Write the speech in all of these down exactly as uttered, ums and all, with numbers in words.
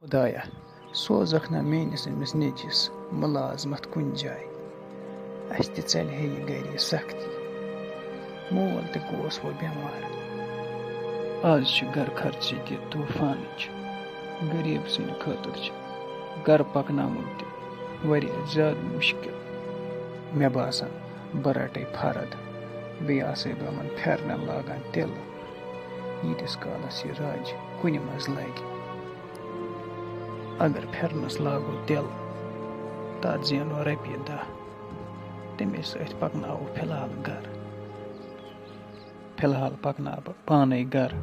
خۄدایا، سوزکھ نہ میٲنِس أمِس نیٚچوِس مُلازمت کُنہِ جایہِ۔ اَسہِ تہِ ژَلہِ ہے یہِ گَرِ یہِ سختی۔ مول تہِ گوس وۄنۍ بٮ۪مار۔ آز چھِ گَرٕ خرچہٕ تہِ طوٗفانٕچ۔ غریٖب سٕنٛدِ خٲطرٕ چھِ گَرٕ پَکناوُن تہِ واریاہ زیادٕ مُشکِل۔ مےٚ باسان، بہٕ رَٹَے فرٕد، بیٚیہِ آسَے بہٕ یِمَن پھٮ۪رنَن لاگان تِلہٕ، ییٖتِس کالَس یہِ راجہِ کُنہِ منٛز لَگہِ۔ اگر پھٮ۪رنَس لاگو تِلہٕ، تَتھ زینو رۄپیہِ دَہ، تَمے سۭتۍ پَکناوو فِلحال گَرٕ۔ فِلحال پَکناو بہٕ پانَے گَرٕ۔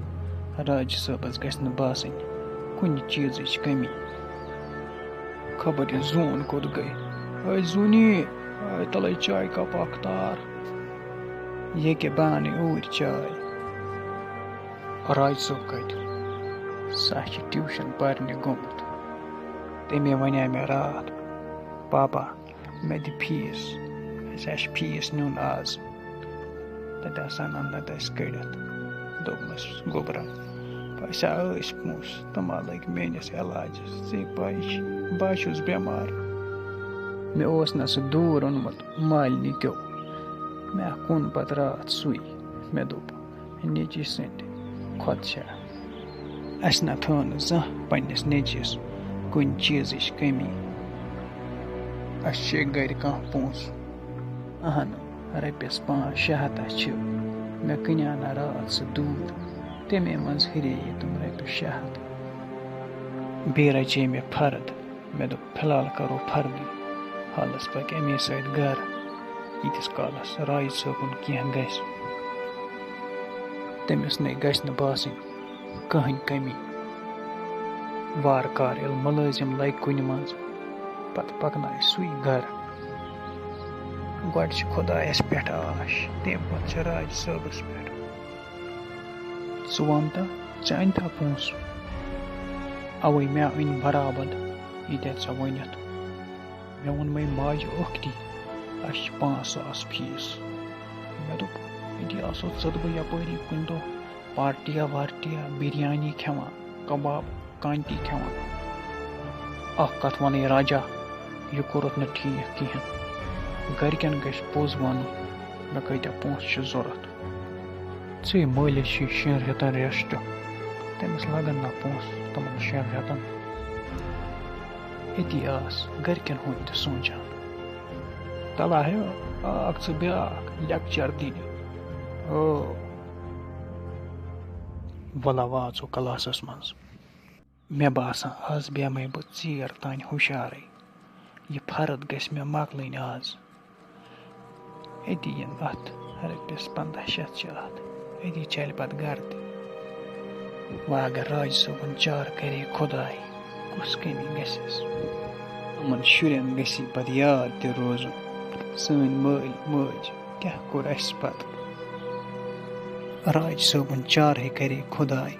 راجہِ صٲبَس گژھِ نہٕ باسٕنۍ کُنہِ چیٖزٕچ کٔمی۔ خبر یہِ زوٗن کوٚت گٔے۔ اے زوٗنی، اے تَلَے چایہِ کپ اَکھ تار۔ ییٚکیٛاہ بہٕ اَنَے اوٗرۍ چاے۔ راجہِ صٲب کَتہِ؟ سُہ ہا چھِ ٹیوٗشَن پَرنہِ گوٚمُت۔ تٔمۍ وَنیٛاے مےٚ راتھ، "پاپا، مےٚ دِ فیٖس، اَسہِ آسہِ فیٖس نیُن آز۔" تَتہِ آسان اَنٛدَر اَسہِ کٔڑِتھ۔ دوٚپمَس، "گوٚبرا، پَسا ٲسۍ پونٛسہٕ، تِم ہا لٔگۍ میٛٲنِس علاجَس۔ ژےٚ پَے چھِ، بہٕ ہا چھُس بٮ۪مار۔" مےٚ اوس نہ سُہ دوٗر اوٚنمُت مالنہِ کیو۔ مےٚ ہا کوٚن پَتہٕ راتھ سُے۔ مےٚ دوٚپ، نیٚچی سٕنٛدِ کھۄتہٕ چھےٚ اَسہِ نہ تھٲو نہٕ زانٛہہ پنٛنِس نیٚچوِس کُنہِ چیٖزٕچ کٔمی۔ اَسہِ چھے گَرِ کانٛہہ پونٛسہٕ؟ اَہَن، رۄپیَس پانٛژھ شےٚ ہَتھ ہا چھِ۔ مےٚ کٕنیٛاو نہ راتھ سُہ دوٗر، تَمے منٛز ہُرے یہِ تِم رۄپیہِ شےٚ ہَتھ۔ بیٚیہِ رَچے مےٚ فرٕد۔ مےٚ دوٚپ، فِلحال کَرو فردٕے۔ حالَس پَکہِ اَمے سۭتۍ گَرٕ، ییٖتِس کالَس راجہِ صٲبُن کینٛہہ گژھِ۔ تٔمِس نَے گژھِ نہٕ باسٕنۍ کٕہٕنۍ کٔمی۔ وارٕ کارٕ ییٚلہِ مُلٲزِم لَگہِ کُنہِ منٛز، پَتہٕ پَکنایہِ سُے گَرٕ۔ گۄڈٕ چھِ خۄدایَس پٮ۪ٹھ آش، تَمہِ پَتہٕ چھِ راجہِ صٲبَس پٮ۪ٹھ۔ ژٕ وَن تہٕ، ژےٚ اَنہِ تھا پونٛسہٕ؟ اَوَے مےٚ أنۍ برابر ییٖتیٛاہ ژےٚ ؤنِتھ۔ مےٚ ووٚن مَے ماجہِ ٲختی، اَسہِ چھِ پانٛژھ ساس فیٖس۔ مےٚ دوٚپ، أتی آسو ژٕ تہٕ بہٕ یَپٲری کُنہِ دۄہ پارٹیا وارٹیا، بِریانی کھٮ۪وان، کَباب کانتی کھٮ۪وان۔ اکھ کتھ ونے راجا، یہِ کوٚرُتھ نہٕ ٹھیٖک کِہیٖنۍ۔ گرِکٮ۪ن گژھِ پوٚز ونُن، مےٚ کۭتیاہ پونٛسہٕ چھِ ضوٚرتھ۔ ژےٚ مٲلِس چھِ شٮ۪ن رٮ۪تن ریسٹ، تٔمِس لگن نا پونٛسہٕ تِمن شٮ۪ن رٮ۪تن؟ أتی آس گرِکٮ۪ن ہُنٛد تہِ سونٛچان۔ تلا ہے، آکھ ژٕ بیٛاکھ لیکچر دِنہِ۔ او۔ وَلہ واژو کلاسَس منٛز۔ مےٚ باسان، آز بیٚہمَے بہٕ ژیر تام ہُشارَے۔ یہِ فرٕد گژھِ مےٚ مۄکلٕنۍ آز۔ أتی یِن اَتھ رۄپیَس پنٛداہ شیٚتھ چھِ اَتھ۔ أتی چَلہِ پَتہٕ گَرٕ تہِ۔ وۄنۍ اگر راجہِ صٲبُن چارٕ کَرے خۄداے، کُس کٔمی گژھٮ۪س؟ یِمَن شُرٮ۪ن گژھِ پَتہٕ یاد تہِ روزُن۔ سٲنۍ مٲلۍ مٲج کیٛاہ کوٚر اَسہِ پَتہٕ؟ راج صٲبُن چارہٕے کرے خۄداے،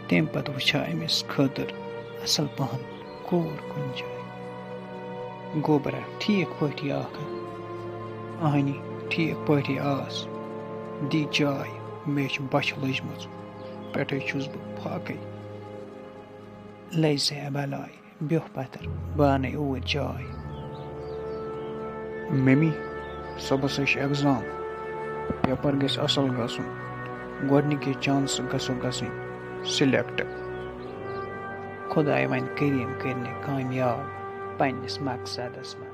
تَمہِ پتہٕ وٕچھِ ہا أمِس خٲطرٕ اَصٕل پَہَن کوٗر کُنہِ جایہِ۔ گوٚبرا، ٹھیٖک پٲٹھی آکھا؟ اَہنہِ، ٹھیٖک پٲٹھی آس۔ دی چاے، مےٚ چھِ بۄچھِ لٔجمٕژ، پٮ۪ٹھَے چھُس بہٕ فاقَے۔ لَے زِ بَلاے۔ بیوٚہ پَتھر، بہٕ اَنَے اوٗرۍ چاے۔ ممی، صُبحَس حظ چھِ ایگزام، پیپر گژھِ اَصٕل گژھُن، گۄڈٕنِکی چانسہٕ گژھو گژھٕنۍ سِلیکٹ۔ خۄداے وَنہِ کریٖم کٔرنہِ کامیاب پنٛنِس مقصدَس منٛز۔